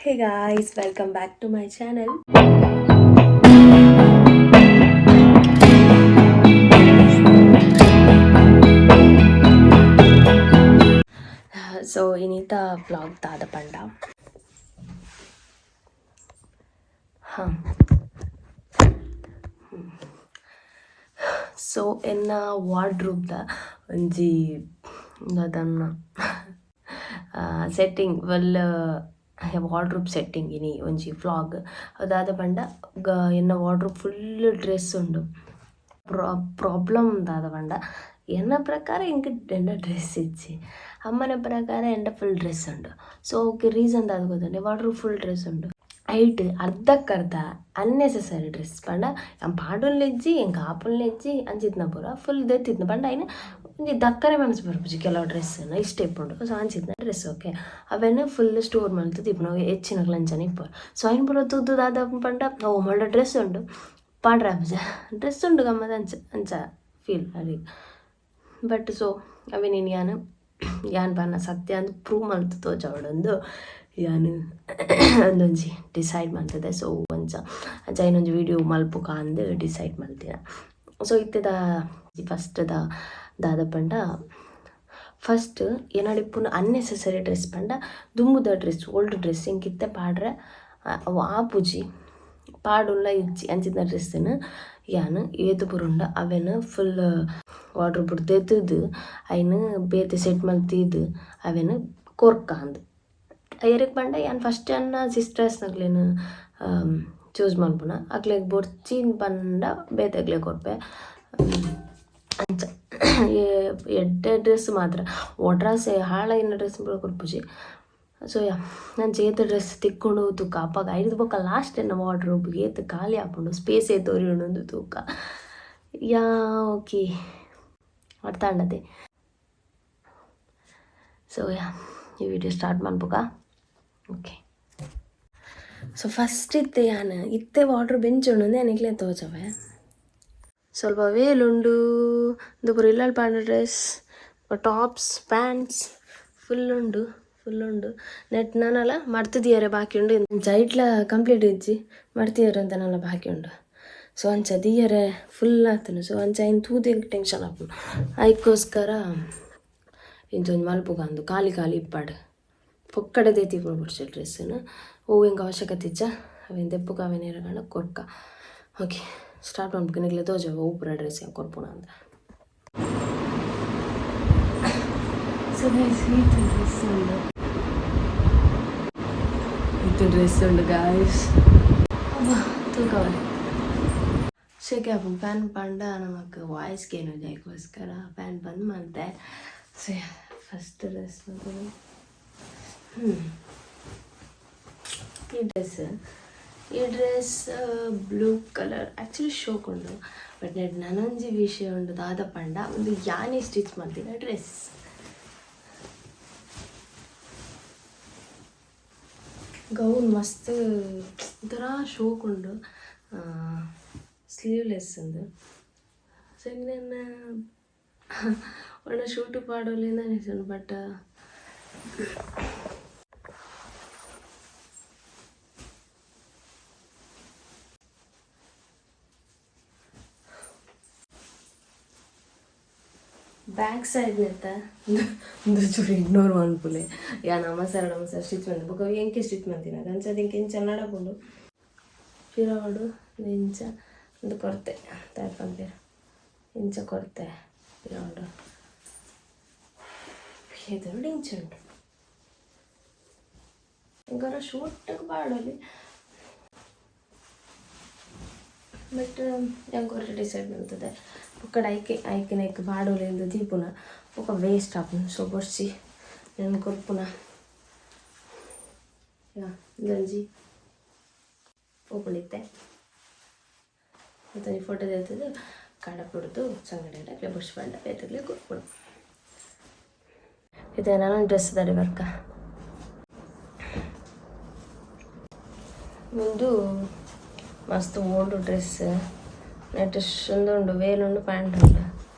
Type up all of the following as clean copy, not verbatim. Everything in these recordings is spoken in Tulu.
Hey guys, welcome back to my channel. So ಇನಿತ vlog ದಾದ ಪಂಡ ಹಾಂ ಸೊ ಎನ್ನ ವಾರ್ಡ್ರೂಬ್ದ ಒಂಜಿ ದಾದನ್ನ ಸೆಟ್ಟಿಂಗ್ ವೆಲ್ ವಾರ್ಡ್ರೂಬ್ ಸೆಟ್ಟಿಂಗ್ ಇನಿ ಒಂಜಿ ವ್ಲಾಗ್. ದಾದ ಪಂಡ ಎನ್ನ ವಾರ್ಡ್ರೂಬ್ ಫುಲ್ ಡ್ರೆಸ್ ಉಂಡು. ಪ್ರಾಬ್ಲಮ್ ದಾದ ಪಂಡ, ಎನ್ನ ಪ್ರಕಾರ ಎಂಕ್ ಎನ್ನ ಡ್ರೆಸ್ ಇಜ್ಜಿ, ಅಮ್ಮನ ಪ್ರಕಾರ ಎಂಡ ಫುಲ್ ಡ್ರೆಸ್ ಉಂಡು. ಸೊ ಓಕೆ, ರೀಸನ್ ದಾದ ಗೊತ್ತುಂಡೆ? ವಾರ್ಡ್ರೂಬ್ ಫುಲ್ ಡ್ರೆಸ್ ಉಂಡು, ಐಟ್ ಅರ್ಧಕ್ಕರ್ಧ ಅನ್ನೆಸೆಸರಿ ಡ್ರೆಸ್. ಪಂಡ ಯಾನ್ ಪಾಡೊನ್ಲೆಜ್ಜಿ, ಎಂಕ್ ಆಪುನ್ಲೆಜ್ಜಿ, ಅಂಚಿತ್ನ ಪೂರ ಫುಲ್ ದೆತ್ತಿತ್ನ. ಪಂಡ ಐನ್ ಒಂಜಿ ದಕ್ಕರೆ ಮನಸ್ಸು ಬರ್ಪುಜಿ. ಕೆಲವು ಡ್ರೆಸ್ ಇಷ್ಟ ಇಪ್ಪುಂಡು. ಸೊ ಅಂಚಿತ್ನ ಡ್ರೆಸ್, ಓಕೆ, ಅವೆನ್ ಫುಲ್ ಸ್ಟೋರ್ ಮಲ್ತ್ ದೀಪುನ, ಹೆಚ್ಚಿನಕ್ಲು ಅಂಚನೆ ಇಪ್ಪುವೆರ್. ಸೊ ಐನ್ ಪೂರ ತೂದು ದಾದ ಪಂಡ, ಓ ಮಲ್ಲ ಡ್ರೆಸ್ ಉಂಡು, ಪಾಡ್ರೆ ಆಪುಜ, ಡ್ರೆಸ್ ಉಂಡು ಗಮ್ಮತ್, ಅಂಚ ಅಂಚ ಫೀಲ್ ಅರೆಗ್. ಬಟ್ ಸೊ ಅವೆನ್ ಇನಿ ಯಾನ್ ಯಾನ್ ಪನ್ನ ಸತ್ಯ ಅಂದ್ ಪ್ರೂವ್ ಮಲ್ತ್ ತೋಜಾವೊಡೊಂದು ಯಾನ್ ಅಂದೊಂಜಿ ಡಿಸೈಡ್ ಮಲ್ತದೆ. ಸೊ ಒಂಚ ಅಂಚ ಐನೊಂಜಿ ವೀಡಿಯೋ ಮಲ್ಪುಕ ಅಂದ್ ಡಿಸೈಡ್ ಮಲ್ತಿನ. ಸೊ ಇತ್ತೆದ ಫಸ್ಟ್ದ ದಾದ ಪಂಡ, ಫಸ್ಟ್ ಎನ್ನಡ ಇಪ್ಪುನ ಅನ್ನೆಸೆಸರಿ ಡ್ರೆಸ್ ಪಂಡ ದುಂಬುದ ಡ್ರೆಸ್, ಓಲ್ಡ್ ಡ್ರೆಸ್, ಎಂಕ್ ಇತ್ತೆ ಪಾಡ್ರೆ ಅವು ಆಪುಜಿ, ಪಾಡುಲ್ಲ ಇಜ್ಜಿ, ಅಂಚಿನ ಡ್ರೆಸ್ನ್ ಯಾನ್ ಏತ್ ಪೂರ ಉಂಡು ಅವೆನ್ ಫುಲ್ ವಾರ್ಡ್ರೋಬ್ ದೆತ್ತ್ದ್ ಐನ್ ಬೇತೆ ಸೆಟ್ ಮಲ್ತಿದ್ ಅವೆನ್ ಕೊರ್ಕಾಂದ್. ಏರೆಗ್ ಪಂಡ, ಯಾನ್ ಫಸ್ಟ್ ಎನ್ನ ಸಿಸ್ಟರ್ಸ್ನಕ್ಲೆನ್ ಚೂಸ್ ಮಲ್ಪುನ. ಅಕ್ಲೆಗ್ ಬೊರ್ಚಿ ಪಂಡ ಬೇತೆಕ್ಲೆಗ್ ಕೊರ್ಪೆ. ಅಂಚ ಎಡ್ಡೆ ಡ್ರೆಸ್ ಮಾತ್ರ, ಒಟ್ರಾಸಿ ಹಾಳಾಯಿನ ಡ್ರೆಸ್ ಪೂರ ಕೊರ್ಪುಜಿ. ಸೊ ಯಾ, ಅಂಚ ಏತ್ ಡ್ರೆಸ್ ತಿಕ್ಕುಂಡು ತೂಕ ಅಪಗ. ಐರ್ದ್ ಬೊಕ್ಕ ಲಾಸ್ಟ್ ಎನ್ನ ವಾರ್ಡ್ರೋಬ್ ಏತ್ ಖಾಲಿ ಆಪುಂಡು, ಸ್ಪೇಸ್ ಏತ್ ಒರಿಯುಂಡು ತೂಕ. ಯಾ, ಓಕೆ, ಅರ್ಥ ಆಂಡತೆ? ಸೊ ಯಾ, ಈ ವಿಡಿಯೋ ಸ್ಟಾರ್ಟ್ ಮನ್ಪುಗ. ಓಕೆ, ಸೊ ಫಸ್ಟ್ ಇತ್ತೆ ಯಾನ್ ಇತ್ತೆ ವಾರ್ಡ್ರೋಬ್ ಎಂಚ ಉಂಡು ಯಾನ್ ನಿಕ್ಲೆಗ್ ತೋಜವೆ. ಸ್ವಲ್ಪ ವೇಲ್ ಉಂಡು, ಇಂದು ಪೂರ ಇಲ್ಲಲ್ ಪಾಂಡ ಡ್ರೆಸ್, ಟಾಪ್ಸ್, ಪ್ಯಾಂಟ್ಸ್ ಫುಲ್ ಉಂಡು, ಫುಲ್ ಉಂಡು. ನೆಟ್ ನನಲ ಮಡ್ತ್ ದೀಯರೆ ಬಾಕಿ ಉಂಡು. ಅಂಚ ಐಟ್ಲ ಕಂಪ್ಲೀಟ್ ಇಜ್ಜಿ, ಮಡ್ತ್ ದೀಯರೆ ಅಂತ ನನಲ ಬಾಕಿ ಉಂಡು. ಸೊ ಅಂಚ ದೀಯರೆ ಫುಲ್ ಆತುಂಡು. ಸೊ ಅಂಚ ಐನ್ ತೂದು ಎಂಕ್ ಟೆನ್ಷನ್ ಆಪುಂಡು. ಐಕ್ಕೋಸ್ಕರ ಇಂಚ ಒಂಜಿ ಮಲ್ಪುಗ ಅಂದು, ಖಾಲಿ ಖಾಲಿ ಇಪ್ಪಡ್, ಪೊಕ್ಕಡೆ ದೇತಿ ಬೊಡ್ಚಿ ಡ್ರೆಸ್ಸನ್ನು. ಓ ಎಂಕ್ ಅವಶ್ಯಕತೆ ಇಜ್ಜ, ಅವೆನ್ ದೆಪ್ಪುಗ, ಅವೆನ್ ಏರೆಗಾಂಡ ಕೊರ್ಕ. Okay, start ಮನ್ಪುಗ. ನಿಕ್ಲೆ ತೋಜವೆ ಒವು ಪೂರ ಡ್ರೆಸ್ ಕೊರ್ಪುನ ಅಂದ್. ಸೊ ಗೈಸ್, ಈತ್ ಡ್ರೆಸ್ ಉಂಡು, ಈತ್ ಡ್ರೆಸ್ ಉಂಡು ಗಾಯ್ಸ್. ತೂಕವರೆ ಶೆಕೆ ಆಪುಂಡು. ಫ್ಯಾನ್ ಪಂಡ ನಮಕ್ ವಾಯ್ಸ್ ಕೇನುಜಿ, ಐಕೋಸ್ಕರ ಫ್ಯಾನ್ ಬಂದ್ ಮಲ್ತೆ. ಸೊ ಫಸ್ಟ್ ಡ್ರೆಸ್ ಈ ಡ್ರೆಸ್, ಈ ಡ್ರೆಸ್ ಬ್ಲೂ ಕಲರ್, ಆ್ಯಕ್ಚುಲಿ ಶೋಕ್ ಉಂಡು. ಬಟ್ ನೆಟ್ ನನೊಂಜಿ ವಿಷಯ ಉಂಡು. ದಾದ ಪಂಡ, ಒಂದು ಯಾನೆ ಸ್ಟಿಚ್ ಮಲ್ತಿನ ಡ್ರೆಸ್. ಗೌನ್ ಮಸ್ತ್ ಒಂಥರ ಶೋಕ್ ಉಂಡು, ಸ್ಲೀವ್ಲೆಸ್ ಉಂದು. ಸೊ ನನ್ನ ಒಳ್ಳೆ ಶೂಟು ಪಾಡೋಲಿಂದ ಅನಿಸುಂಡು. ಬಟ್ back side ನೆತ್ತ ಒಂದು ಚೂರು ಇಗ್ನೋರ್ ಮನ್ಪುಲೆ. ಯಾನ್ ಅಮಸರ ಅಮಸರ ಸ್ಟಿಚ್ ಮಂತೆ ಬೊಕ ಎಂಕೆ ಸ್ಟಿಚ್ ಮಂತಿನ ಅಂಚ ಎಂಕ್ ಇಂಚ ನಡಪುಂಡು. ಪಿರವುಡು ಇಂಚ ಒಂದು ಕೊರ್ತೆ, ದಾದ ಪನ್ಪೆರ್, ಇಂಚ ಕೊರ್ತೆ ಪಿರವುಡು. ಎದುರುಡು ಇಂಚ ಉಂಡು. ಎಂಕೊರ ಶೂಟ್ಗ್ ಪಾಡೊಲಿ, ಬಟ್ ಎಂಕೊರ ಡಿಸೈಡ್ ಮಲ್ತದೆ. ಬೊಕ್ಕಡ ಐಕೆ ಐಕಿನ ಪಾಡೊಲಿ ಇಂದ್ ದೀಪುನ, ಬೊಕ ವೇಸ್ಟ್ ಆಪುಂಡು. ಸೊ ಬೊರ್ಚಿ, ನೆನ್ ಕೊರ್ಪುನ. ಯಾ, ಇಂದೊಂಜಿ ಪೋಪುಂಡು ಇತ್ತೆ. ಇಂತೊಂಜಿ ಫೋಟೋ ದೆತ್ತುದು ಕಡಪುಡ್ದು ಸಂಗಡಿಡ್ ಅಕ್ಲೆ ಬೊರ್ಚಿ ಪಂಡ ಬೇತೆಕ್ಲೆಗ್ ಕೊರ್ಪುನು. ಇತ್ತೆ ನನೊಂಜಿ ಡ್ರೆಸ್ ದಾಡೆ ಬರ್ಕ. ಉಂದು ಮಸ್ತ್ ಓಲ್ಡ್ ಡ್ರೆಸ್. ನೆಟ್ ಉಂದು ಉಂಡು, ವೇಲ್ ಉಂಡು, ಪ್ಯಾಂಟ್ ಉಂಡು.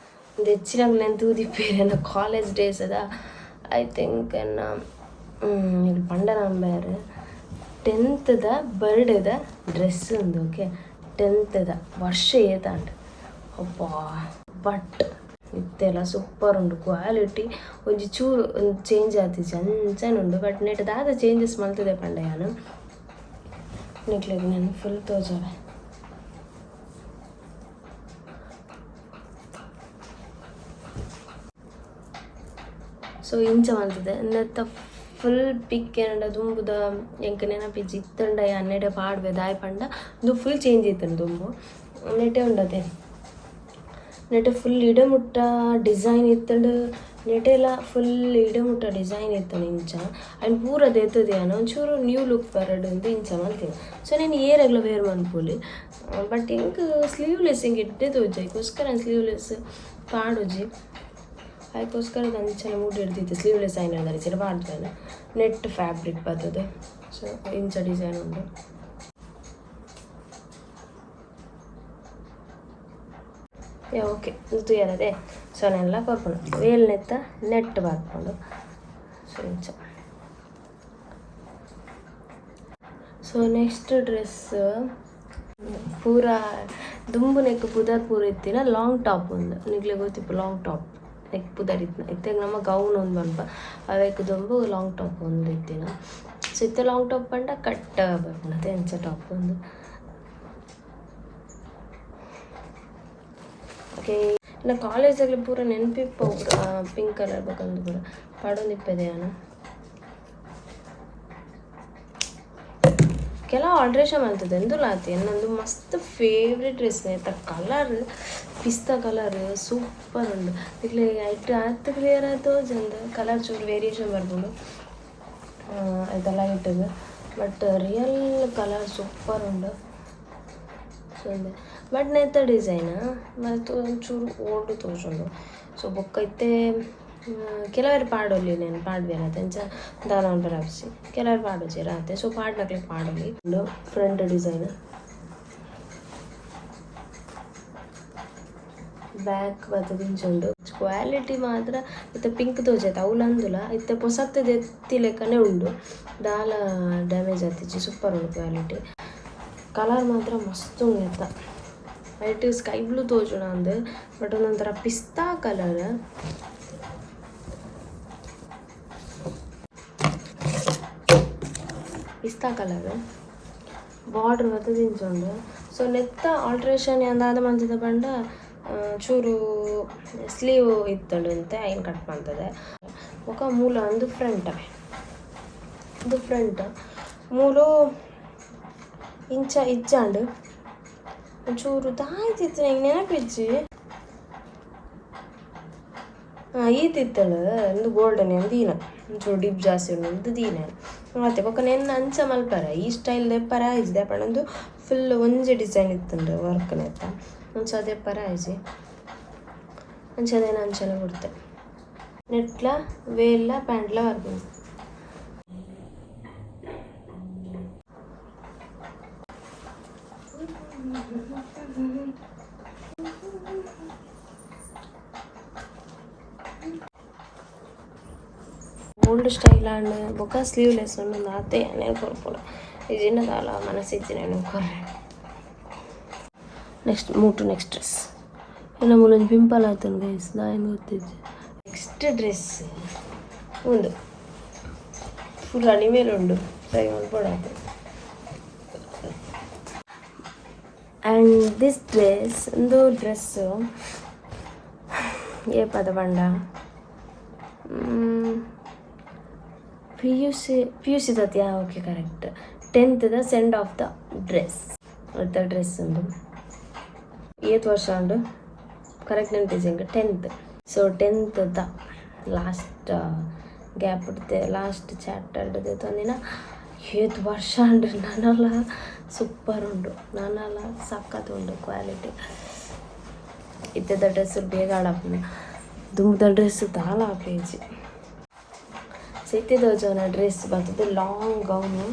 ಉಂದು ಹೆಚ್ಚಿನಕ್ಲೆನ್ ತೂದಿಪ್ಪೆರ್. ಎನ್ನ ಕಾಲೇಜ್ ಡೇಸ್ ಅದ I think. ಎನ್ನ ಪಂಡ ನಂಬೆರ್. ಟೆಂತ್ದ ಬರ್ಡೇದ ಡ್ರೆಸ್ ಉಂದು. ಓಕೆ, ಟೆಂತ್ದ ವರ್ಷ ಏತಾಂಡ್ ಅಬ್ಬಾ. ಬಟ್ ಇತ್ತೆಲ ಸೂಪರ್ ಉಂಡು ಕ್ವಾಲಿಟಿ. ಒಂಜಿ ಚೂರು ಚೇಂಜ್ ಆತಿಜಿ, ಅಂಚನೆ ಉಂಡು. ಬಟ್ ನೆಟ್ ದಾದ ಚೇಂಜಸ್ ಮಲ್ತದೆ ಪಂಡ ಯಾನು ನಿಕ್ಲೆಗ್ ನಾನು ಫುಲ್ ತೋಜಾವೆ. ಸೊ ಇಂಚ ಮಲ್ತದೆ ನೆತ್ತ ಫುಲ್ ಪಿಕ್ ಏನಂಡ ದುಂಬುದ ಎಂಕ್ ನೆನಪಿಜ್ಜಿ. ಇತ್ತಂಡ ನೆಡೆ ಪಾಡ್ವೆ. ದಾಯೆ ಪಂಡ ಉಂದು ಫುಲ್ ಚೇಂಜ್ ಇತ್ತಂಡು ದುಂಬು. ನೆಟೆ ಉಂಡತೆ ನೆಟೆ ಫುಲ್ ಇಡೆ ಮುಟ್ಟ ಡಿಸೈನ್ ಇತ್ತಂಡು. ನೆಟೆಲ ಫುಲ್ ಇಡೆ ಮುಟ್ಟ ಡಿಸೈನ್ ಇತ್ತಂಡು ಇಂಚ. ಅಂಡ್ ಪೂರ ದೆತ್ತುದು ಯಾನ್ ಒಂಚೂರು ನ್ಯೂ ಲುಕ್ ಬರಡ್ ಅಂದ್ ಇಂಚ ಮಲ್ತಿನಿ. ಸೊ నేను ಏರೆಗ್ಲ ವೇರ್ ಮನ್ಪೊಲಿ. ಬಟ್ ಎಂಕ್ ಸ್ಲೀವ್ಲೆಸ್ ಎಂಕ್ ಎಡ್ಡೆ ತೋಜ. ಐಕೋಸ್ಕರ ಸ್ಲೀವ್ಲೆಸ್ ಪಾಡುಜಿ. ಐಕೋಸ್ಕರ ಅಂಚನೆ ಮುಡಿ ಹಿಡ್ದಿತ್ತು. ಸ್ಲೀವ್ಲೆಸ್ ಆಯ್ನ ಅಂಚನೆ ಪಾಡ್ದು. ನೆಟ್ ಫ್ಯಾಬ್ರಿಕ್ ಬರ್ತದೆ. ಸೊ ಇಂಚ ಡಿಸೈನ್ ಉಂಡು. ಓಕೆ, ತೂಯರದೆ. ಸೊ ನೆಲ್ಲ ಕೊರ್ಪುಂಡು ವೇಲ್ ನೆತ್ತ ನೆಟ್ ಬರ್ಪುಂಡು. ಸೊ ಇಂಚ. ಸೊ ನೆಕ್ಸ್ಟ್ ಡ್ರೆಸ್ ಪೂರ ದುಂಬು ನೆಕ್ ಪುದರ್ ಪೂರ ಇತ್ತಿನ ಲಾಂಗ್ ಟಾಪ್ ಉಂದು. ನಿಕ್ಲೆ ಗೊತ್ತಿಪ್ಪು ಲಾಂಗ್ ಟಾಪ್ ನೆಕ್ ಪುದರ್ ಇತ್ತಿನ. ಇತ್ತೆಗ್ ನಮ್ಮ ಗೌನ್ ಒಂದು ಪನ್ಪ. ಅವೆಕ್ ದುಂಬು ಲಾಂಗ್ ಟಾಪ್ ಒಂದು ಇತ್ತಿನ. ಸೊ ಇತ್ತೆ ಲಾಂಗ್ ಟಾಪ್ ಪಂಡ ಕಟ್ ಬರ್ಪುಂಡು ಅತೆ, ಅಂಚ ಟಾಪ್ ಉಂದು. ಓಕೆ, ಇನ್ನು ಕಾಲೇಜಲ್ಲಿ ಪೂರ ನೆನಪಿಪ್ಪ ಪಿಂಕ್ ಕಲರ್ ಬೇಕಂದು ಪೂರ ಪಾಡೊಂದಿಪ್ಪೆದೆ ಯಾನು. ಕೆಲವು ಆಲ್ಟ್ರೇಷನ್ ಮಲ್ತದೆ ಎಂದುಲ ಆತಿ. ಎನ್ನೊಂದು ಮಸ್ತ್ ಫೇವ್ರೆಟ್ ಡ್ರೆಸ್. ನೆತ್ತ ಕಲರ್ ಪಿಸ್ತಾ ಕಲರ್ ಸೂಪರ್ ಉಂಡು. ಇಕ್ಲೆ ಐಟ್ ಆತ್ ಕ್ಲಿಯರ್ ಆತ್ ತೋಜಂದ್. ಕಲರ್ ಚೂರು ವೇರಿಯೇಷನ್ ಬರ್ಪುಂಡು ಐತ ಲೈಟ್ಗ್. ಬಟ್ ರಿಯಲ್ ಕಲರ್ ಸೂಪರ್ ಉಂಡು. ಸೊ ಉಂದೆ ಬಟ್ ನೆತ್ತ ಡಿಸೈನ್ ಮಸ್ತ್ ಒಂಚೂರು ಓಲ್ಡ್ ತೋಜುಂಡು. ಸೊ ಬೊಕ್ಕ ಇತ್ತೆ ಕೆಲವೆರ್ ಪಾಡೊಲಿ, ನೇನ್ ಪಾಡ್ವೆರ್ ಅತೆ, ಅಂಚ ದಾಲ ಮನ್ಪೆರೆ ಆಪುಜಿ. ಕೆಲವೆರ್ ಪಾಡುಜೆರ್ ಆತೆ. ಸೊ ಪಾಡ್ನಕ್ಲೆಗ್ ಪಾಡೊಲಿ. ಉಂದು ಫ್ರಂಟ್ ಡಿಸೈನ್, ಬ್ಯಾಕ್ ಬತ್ತುದು ಇಂಚ ಉಂಡು. ಕ್ವಾಲಿಟಿ ಮಾತ್ರ ಇತ್ತೆ ಪಿಂಕ್ ತೋಜೈತೆ ಅವ್ಲು ಅಂದುಲ. ಇತ್ತೆ ಪೊಸತ್ ದೆತ್ತಿ ಲೆಕ್ಕನೆ ಉಂಡು, ದಾಲ ಡ್ಯಾಮೇಜ್ ಆತಿಜಿ. ಸೂಪರ್ ಉಂಡು ಕ್ವಾಲಿಟಿ. ಕಲರ್ ಮಾತ್ರ ಮಸ್ತ್ ಉಂಡು ನೆತ್ತ. ವೈಟ್ ಸ್ಕೈ ಬ್ಲೂ ತೋಜುನ ಅಂದ್, ಬಟ್ ಉಂದೊಂಥರ ಪಿಸ್ತಾ ಕಲರ್. ಪಿಸ್ತಾ ಕಲರ್ ಬಾರ್ಡರ್ ಬತ್ತುದು ಇಂಚ ಉಂಡು. ಸೊ ನೆತ್ತ ಆಲ್ಟ್ರೇಷನ್ ದಾದ ಮಂತುದ ಪಂಡ ಚೂರು ಸ್ಲೀವ್ ಇತ್ತುಂಡು ಅಂತೆ, ಐನ್ ಕಟ್ ಮಂತುದೆ. ಬೊಕ ಮೂಲ ಉಂದು ಫ್ರಂಟ್ ಅವೇ, ಉಂದು ಫ್ರಂಟ್. ಮೂಲು ಇಂಚ ಇಜ್ಜಾಂಡ್ ಒಂಚೂರು ದಾಯ್ತಿತ್ತು, ಎಂಕ್ ನೆನಪಿಜ್ಜಿ. ಈತ್ ಇತ್ತಳು. ಉಂದು ಗೋಲ್ಡನ್ ದೀನ ಒಂಚೂರು ಡಿಪ್ ಜಾಸ್ತಿ ಉಂಡು ಉಂದು ದೀನ ಆತೆ. ಬೊಕ ನೆನ್ನ ಅಂಚ ಮಲ್ಪರೆ ಈ ಸ್ಟೈಲ್ ದೆಪ್ಪರೆ ಆಯ್ಜಿ. ದಾಯೆ ಉಂದು ಫುಲ್ ಒಂಜಿ ಡಿಸೈನ್ ಇತ್ತುಂಡು ವರ್ಕ್ ನೆತ್ತ. ಅಂಚ ದೆಪ್ಪರೆ ಆಯ್ಜಿ. ಅಂಚನೆ ಅಂಚನೆ ಕೊಡ್ತೆ. ನೆಟ್ಲ ವೇಲ್ಲ ಪ್ಯಾಂಟ್ಲ ಬರ್ಪುಂಡು. ಓಲ್ಡ್ ಸ್ಟೈಲ್ ಆಂಡ್ ಬೊಕ ಸ್ಲೀವ್ಲೆಸ್ ಉಂಡು ಆತೆ. ಯಾನ್ ಕೊರ್ಪುನು ಇಜಿಂಡ ದಾಲ ಮನಸ್ಸಿಜ್ಜಿ ನೇನ್ ಕೊರ್ರೆ. Next move to next dress. ಎನ್ನ ಮೂಲೊಂಜಿ ಪಿಂಪಲ್ ಆತುಂಡು ಗೈಸ್, ದಾಯೆ ಗೊತ್ತಿಜ್ಜಿ. ನೆಕ್ಸ್ಟ್ ಡ್ರೆಸ್ ಉಂದು ಫುಲ್ ಅಣಿಮೇಲೆ ಉಂಡು, ಸರಿ ಮಲ್ಪೊಡಾತೆ. ಆ್ಯಂಡ್ this dress, ಉಂದು ಡ್ರೆಸ್ ಏಪದ ಪಂಡ PUC, PUC ದತ್ಯಾ. Okay, correct. ಟೆಂತ್ದ send off the dress the dress ಉಂದು. ಏತ್ ವರ್ಷ ಉಂಡು ಕರೆಕ್ಟ್ ನೆನಪಿಜ್ಜಿ ಎಂಕ್. ಟೆಂತ್. ಸೊ ಟೆಂತ್ದ ಲಾಸ್ಟ್ ಗ್ಯಾಪ್ ಲಾಸ್ಟ್ ಚಾಪ್ಟರ್ ದೆತೊಂದಿನ. ಏತ್ ವರ್ಷ ಉಂಡು. ನನಲ ಸೂಪರ್ ಉಂಡು, ನನಲ ಸಖತ್ ಉಂಡು ಕ್ವಾಲಿಟಿ. ಇತ್ತೆದ ಡ್ರೆಸ್ ಬೇಗ ಹಾಳಾಪುಂಡು, ದುಂಬುದ ಡ್ರೆಸ್ ದಾಲ ಆಪುಜಿ. ಸೊ ಇತ್ತೆದ ಜನ ಡ್ರೆಸ್ ಬರ್ತದೆ ಲಾಂಗ್ ಗೌನು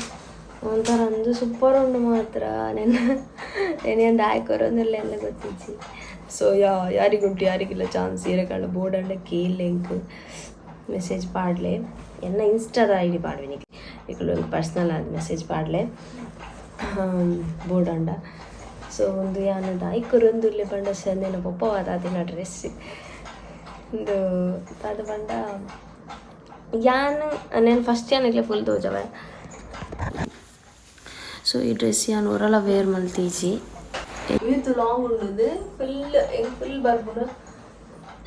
ಒಂಥರ ಅಂದು ಸೂಪರ್ ಉಂಡು ಮಾತ್ರ. ನೆನ್ನ ನೆನೆ ದಾಯೆ ಕೊರೊಂದುಲ್ಲೆ ಎಲ್ಲ ಗೊತ್ತಿಜ್ಜಿ. ಸೊ ಯಾರಿಗುಂಟು ಯಾರಿಗಿಲ್ಲ ಚಾನ್ಸ್ ಏರೆಗಾಂಡ ಬೋರ್ಡ್ ಕೇಲ್ ಎಂಕ್ ಮೆಸೇಜ್ ಪಾಡ್ಲೆ. ಎನ್ನ ಇನ್ಸ್ಟಾದ ಐಡಿ ಪಾಡ್ವೆ ನಿಕ್ಲೆ. ನಿಕುಲು ಪರ್ಸನಲ್ ಆದ್ ಮೆಸೇಜ್ ಪಾಡ್ಲೆ ಬೋಡಂಡ. ಸೊ ಉಂದು ಯಾನ್ ದಾಯಿ ಕೊರೊಂದುಲ್ಲೆ ಪಂಡ ಸೆಂದಿನ ಪೊಪ್ಪವಾದಾದಿನ ಡ್ರೆಸ್ ಉಂದು ದಾದ ಪಂಡ ಯಾನ್ నేను ಫಸ್ಟ್ ಯಾನ್ ಇಕ್ಲೆ ಫುಲ್ ತೋಜವೆ. ಸೊ ಈ ಡ್ರೆಸ್ ಯಾನ್ ಒರಲ ವೇರ್ ಮಲ್ತೀಜಿ. ಈತ್ ಲಾಂಗ್ ಉಂಡುದು ಫುಲ್ ಎಂಕ್ ಫುಲ್ ಬರ್ಪುಂಡು.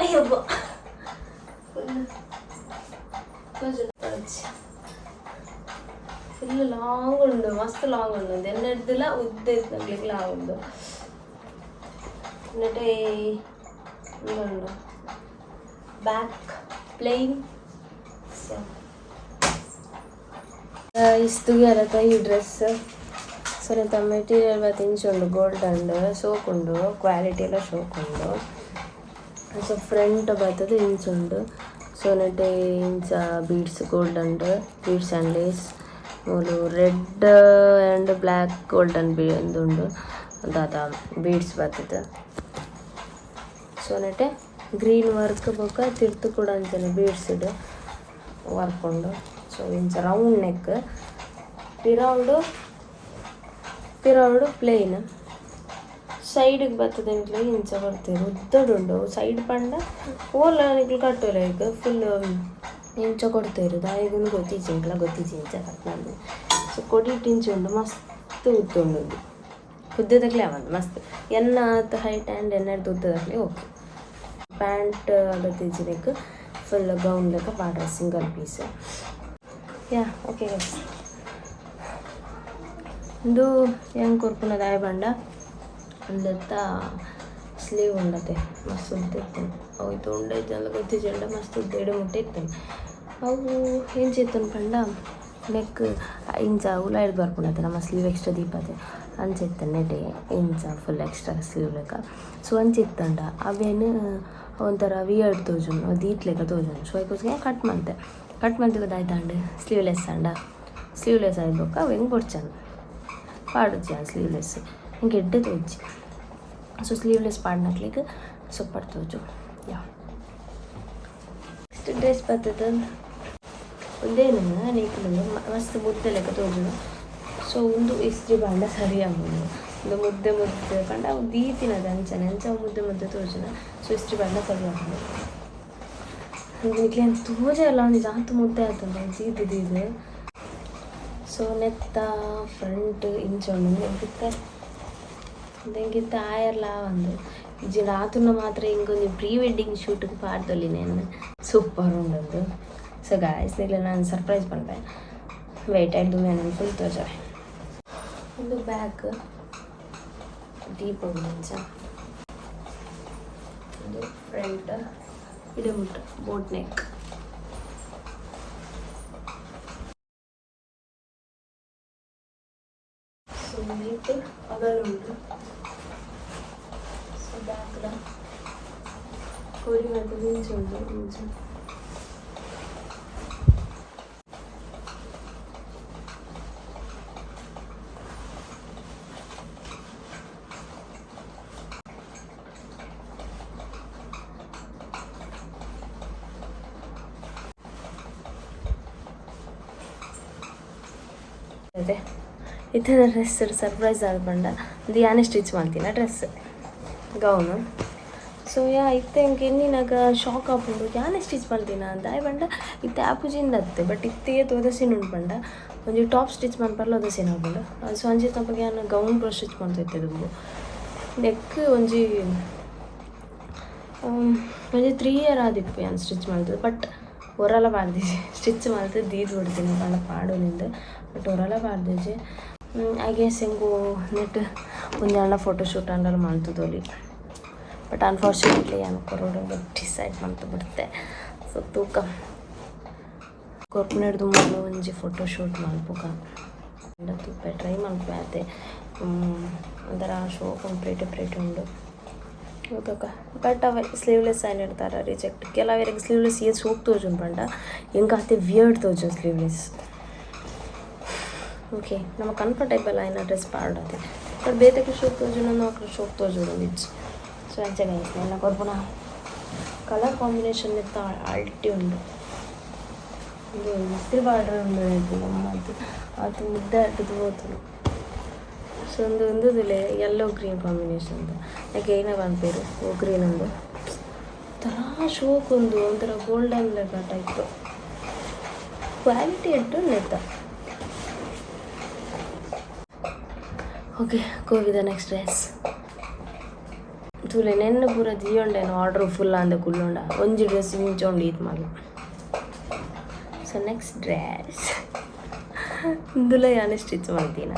ಅಯ್ಯಬ್ಬ ಫುಲ್ ಫುಲ್ ಲಾಂಗ್ ಉಂಡು, ಮಸ್ತ್ ಲಾಂಗ್ ಉಂಡು. ಎನ್ನಡ್ದುಲ ಉದ್ದ ಇತ್ತಿನಕ್ಲೆಗ್ ಲಾಂಗ್ ಉಂಡು. ನೆಟೆ ಉಂಡು ಬ್ಯಾಕ್ ಪ್ಲೇನ್. ಸೊ ಇಸ್ತುಗೆ ಈ ಡ್ರೆಸ್. ಸೊ ನೆತ್ತ ಮೆಟೀರಿಯಲ್ ಬತ್ತ ಇಂಚ ಉಂಡು, ಗೋಲ್ಡ್ ಸೋಕ್ ಉಂಡು, ಕ್ವಾಲಿಟಿ ಎಲ್ಲ ಶೋಕ್ ಉಂಡು. ಸೊ ಫ್ರಂಟ್ ಬತ್ತದ ಇಂಚ ಉಂಡು. ಸೊ ನೆಟೆ ಇಂಚ beads golden beads and lace ಮೂಲು ರೆಡ್ ಆ್ಯಂಡ್ ಬ್ಲ್ಯಾಕ್ ಗೋಲ್ಡನ್ ಉಂದು ದಾದ ಬೀಡ್ಸ್ ಬತ್ತದ. ಸೊ ನೆಟೆ ಗ್ರೀನ್ ವರ್ಕ್ ಬೊಕ ತಿರ್ತು ಕೂಡ ಅಂಚನೆ ಬೀಡ್ಸ್ ವರ್ಕ್ ಉಂಡು. ಸೊ ಇಂಚ ರೌಂಡ್ ನೆಕ್, ಪಿರವುಡು ಪಿರವುಡು ಪ್ಲೇನ್. ಸೈಡ್ಗೆ ಬತ್ತದ ಎಂಕ್ಲೆ ಇಂಚ ಕೊರ್ತೆರ್ ಉದ್ದಡುಂಡು. ಸೈಡ್ ಪಂಡ ಓಲ ನಿಕ್ಲ್ ಕಟ್ಟೊಲಿ ಐಕ್ ಫುಲ್ ಇಂಚ ಕೊರ್ತೆರ್ ದಾಯೆಗುಂದು ಗೊತ್ತಿಜ್ಜಿ, ಎಂಕ್ಲ ಗೊತ್ತಿಜ್ಜಿ ಇಂಚ ಕಟ್ ಮಲ್ದಿನಿ. ಸೊ ಕೊಡಿಟ್ ಇಂಚ ಉಂಡು, ಮಸ್ತ್ ಉದ್ದ ಉಂಡು. ಉಂದು ಉದ್ದದಕ್ಲೆ ಆವಂದ್ ಮಸ್ತ್ ಎನ್ನ ಆತ್ ಹೈಟ್ ಆ್ಯಂಡ್ ಎನ್ನಡ್ದ್ ಉದ್ದದಕ್ಲೆ ಓಕೆ. ಪ್ಯಾಂಟ್ ಅಗತ್ಯ ನೆಕ್ ಫುಲ್ ಗೌನ್ ಲೆಕ್ಕ ಪಾಡ್ರೆ single piece. Yeah okay guys, ಉಂದು ಎಂಕ್ ಕೊರ್ಪುನ ದಾಯೆ ಪಂಡ ಉಂದೆತ್ತ ಸ್ಲೀವ್ ಉಂಡತೆ ಮಸ್ತ್ ಉದ್ದ ಇತ್ತುಂಡು. ಅವು ಇತ್ತೆ ಉಂಡ ಇಜ್ಜಂಡ ಗೊತ್ತಿಜ್ಜಂಡ ಮಸ್ತ್ ಉದ್ದ ಎಡೆ ಮುಟ್ಟ ಇತ್ತುಂಡು. ಅವು ಎಂಚ ಇತ್ತುಂಡು ಪಂಡ ನೆಕ್ ಇಂಚ ಉಲಾಯಿಡ್ ಬರ್ಪುಂಡತೆ, ನಮ್ಮ ಸ್ಲೀವ್ ಎಕ್ಸ್ಟ್ರಾ ದೀಪತೆ ಅಂಚ ಇತ್ತುಂಡು. ನೆಟೆ ಇಂಚ ಫುಲ್ ಎಕ್ಸ್ಟ್ರಾ ಸ್ಲೀವ್ ಲೆಕ್ಕ. ಸೊ ಅಂಚ ಇತ್ತಂಡ ಅವೇನು ಒಂಥರ ವಿಯರ್ಡ್ ತೋಜುಂಡು, ಅವು ದೀತ್ ಲೆಕ್ಕ ತೋಜುಂಡು. ಸೊ ಐಕೋಸ್ಕರ ಕಟ್ ಮಲ್ತೆ. ಕಟ್ ಮಲ್ತಿಗೆ ದಾಯ್ತಾಂಡ್ ಸ್ಲೀವ್ಲೆಸ್ ಆಂಡ. ಸ್ಲೀವ್ಲೆಸ್ ಆಯಿ ಬೊಕ್ಕ ಅವು ಹೆಂಗೆ ಬೊಡ್ಚಂದು ಪಾಡುಜಿ ಆ ಸ್ಲೀವ್ಲೆಸ್ ಎಂಕ್ ಎಡ್ಡೆ ತೋಜಿ. ಸೊ ಸ್ಲೀವ್ಲೆಸ್ ಪಾಡ್ನಕ್ಲೆಗ್ ಸೂಪರ್ ತೋಜು. ಯಾ, ನೆಕ್ಸ್ಟ್ ಡ್ರೆಸ್ ಬತ್ತದ ಉಂದೇನು ನಿಕ್ಲು ಮಸ್ತ್ ಮುದ್ದೆ ಲೆಕ್ಕ ತೋಜುಂಡು. ಸೊ ಉಂದು ಇಸ್ತ್ರಿ ಪಂಡ ಸರಿ ಆಪುಂಡು. ಉಂದು ಮುದ್ದೆ ಮುದ್ದೆ ಪಂಡ ಅವು ದೀತಿನದ ಅಂಚನೆ ಅಂಚ ಅವು ಮುದ್ದೆ ಮುದ್ದೆ ತೋಜುಂಡು. ಸೊ ಇಸ್ತ್ರಿ ಪಂಡ ಸರಿ ಆಪುಂಡು. ನಿಕ್ಲೆ ತೋಜಲ್ಲ, ಒಂಜಿ ಜಾತ್ ಮುದ್ದೆ ಆತುಂಡು ದೀದ್ ದೀದ್. ಸೊ ನೆತ್ತ ಫ್ರಂಟ್ ಇಂಚ ಉಂಡು. ಎಂಕಿತ್ತೆ ಎಂಕಿತ್ತೆ ಆಯರ್ಲ ಆವಂದ್ ಇಜ್ಜಿಂಡ ಆತುಂಡ ಮಾತ್ರ ಇಂಕೊಂಜಿ ಪ್ರೀ ವೆಡ್ಡಿಂಗ್ ಶೂಟ್ಗೆ ಪಾಡ್ದೊಲಿ ನೇನ್ ಸೂಪರ್ ಉಂಡು. ಸೊ ಗಾಯ್ಸ್, ನಿಕ್ಲೆ ನಾನು ಸರ್ಪ್ರೈಸ್ ಪನ್ಪೆ, ವೇಟ್ ಆಯ್ತು ನಾನು ಫುಲ್ ತೋಜವೆ. ಒಂದು ಬ್ಯಾಕ್ ಡೀಪ್ ಉಂಡು ಇಂಚ. ಒಂದು ಫ್ರಂಟ್ ಇಡೆ ಮುಟ್ಟ ಬೋಟ್ ನೆಕ್. ಸೊ ನೆಕ್ ಅಗಲ ಉಂಟು. ಸೊ ಬ್ಯಾಕ್ದ ಕೊಡಿ ಬರ್ತದೆ ಇಂಚ ಉಂಟು ಇಂಚ. ಅದೇ ಇತ್ತೆ ಡ್ರೆಸ್ ಸರ್ಪ್ರೈಸ್ ಆದ್ ಪಂಡ ಉಂದು ಯಾನೆ ಸ್ಟಿಚ್ ಮಲ್ತಿನ ಡ್ರೆಸ್ ಗೌನು. ಸೊ ಯಾ, ಇತ್ತೆ ಎಂಕ್ ಎನ್ನಿನಗ ಶಾಕ್ ಆಪುಂಡು ಯಾನೆ ಸ್ಟಿಚ್ ಮಲ್ತಿನ ಅಂತ. ದಾಯೆ ಪಂಡ ಇತ್ತೆ ಆಪುಜಿಂದ ಅತ್ತೆ, ಬಟ್ ಇತ್ತೆ ಏತ್ ಉಂಡು ಪಂಡ ಒಂಜಿ ಟಾಪ್ ಸ್ಟಿಚ್ ಮನ್ಪರ್ಲ ಒದಸಿನ ಆಪುಂಡು. ಸೊ ಅಂಚಿತ್ತಪಗ ಯಾನ್ ಗೌನ್ ಪೂರ ಸ್ಟಿಚ್ ಮಲ್ತಿತ್ತೆ ದುಂಬು. ನೆಕ್ ಒಂಜಿ ಒಂಜಿ 3 ಇಯರ್ ಆದಿಪ್ಪು ಯಾನ್ ಸ್ಟಿಚ್ ಮಲ್ತುದು. ಬಟ್ ಒರಲ ಪಾಡ್ದಿಜಿ. ಸ್ಟಿಚ್ ಮಲ್ತ್ ದೀದ್ ಬುಡ್ತಿನಿ ಪಂಡ ಪಾಡೊನಿಂದ್, ಬಟ್ ಒರಲ ಪಾಡ್ದಿಜಿ. I guess ಎಂಕು ನೆಟ್ ಒಂಜಿ ಆಂಡ ಫೋಟೋ ಶೂಟ್ ಆಂಡಲ ಮಲ್ತುದೊಲಿ. ಬಟ್ ಅನ್ಫಾರ್ಚುನೇಟ್ಲಿ ಯಾನ್ ಕೊರೊಡು ಡಿಸೈಡ್ ಮಲ್ತ್ ಬಿಡ್ತೆ. ಸೊ ತೂಕ ಕೊರ್ಪುನೆಡ್ದ್ ದುಂಬು ಒಂಜಿ ಫೋಟೋ ಶೂಟ್ ಮಲ್ಪುಗ ತೂಪೆ, ಟ್ರೈ ಮಲ್ಪುವೆ ಆತೆ. ಒಂಥರ ಶೋಕ್ ಉಂಡು, ಪ್ರೇಟೆ ಪ್ರೇಟೆ ಉಂಡು ತೂಕ. ಬಟ್ ಅವೆ ಸ್ಲೀವ್ಲೆಸ್ ಆಯ್ನ ರಿಜೆಕ್ಟ್. ಕೆಲವೆರೆಗ್ ಸ್ಲೀವ್ಲೆಸ್ ಏತ್ ಶೋಕ್ ತೋಜುಂಡು ಪಂಡ ಎಂಕ್ ಆತೆ ವಿಯರ್ಡ್ ತೋಜುಂಡು ಸ್ಲೀವ್ಲೆಸ್. ಓಕೆ, ನಮ್ಮ ಕಂಫರ್ಟೇಬಲ್ ಆಯಿನ ಡ್ರೆಸ್ ಪಾಡೊಡತೆ. ಬಟ್ ಬೇತೆಗ್ ಶೋಕ್ ತೋಜುಂಡು, ಅಕ್ಲು ಶೋಕ್ ತೋಜುಂಡು ಇಜ್ಜಿ. ಸೊ ಅಂಚ ಗೈಸ್, ನೆನ್ನ ಕೊರ್ಪುನ ಕಲರ್ ಕಾಂಬಿನೇಷನ್ ಇತ್ತ ಅಲ್ಟಿ ಉಂಡು. ಉಂದು ಇಸ್ತ್ರಿ ಪಾಡ್ರೆ ಉಂಡು ಗಮ್ಮತ್ತು ಆತು ಮುದ್ದೆ ಆಟದ ಪೋತುಂಡು. ಸೊ ಉಂದು ಉಂದುದುಲೆ ಯೆಲ್ಲೋ ಗ್ರೀನ್ ಕಾಂಬಿನೇಷನ್. ಯಾಕೆ ಏನ ಪನ್ಪೆರ್ ಓ ಗ್ರೀನ್ ಉಂದು ಒಂಥರ ಶೋಕ್ ಉಂದು, ಒಂಥರ ಗೋಲ್ಡನ್ ಲೆಕ್ಕ ಟೈಪ್. ಕ್ವಾಲಿಟಿ ಎಡ್ಡೆ ಉಂಡು. Okay, go with the next dress. ತೂಲೆ, ನೆನ್ನೆ ಪೂರ ದೀಯೊಂಡೇನು ಆರ್ಡ್ರ್ ಫುಲ್ ಅಂದ ಕುಲ್ಲುಂಡ. ಒಂಜಿ ಡ್ರೆಸ್ ಇಂಚ ಉಂಡು, ಈತ್ ಮಲ್ಲ. ಸೊ ನೆಕ್ಸ್ಟ್ ಡ್ರೆಸ್, ಇಂದುಲ ಯಾನ್ ಸ್ಟಿಚ್ ಮಲ್ತಿನ.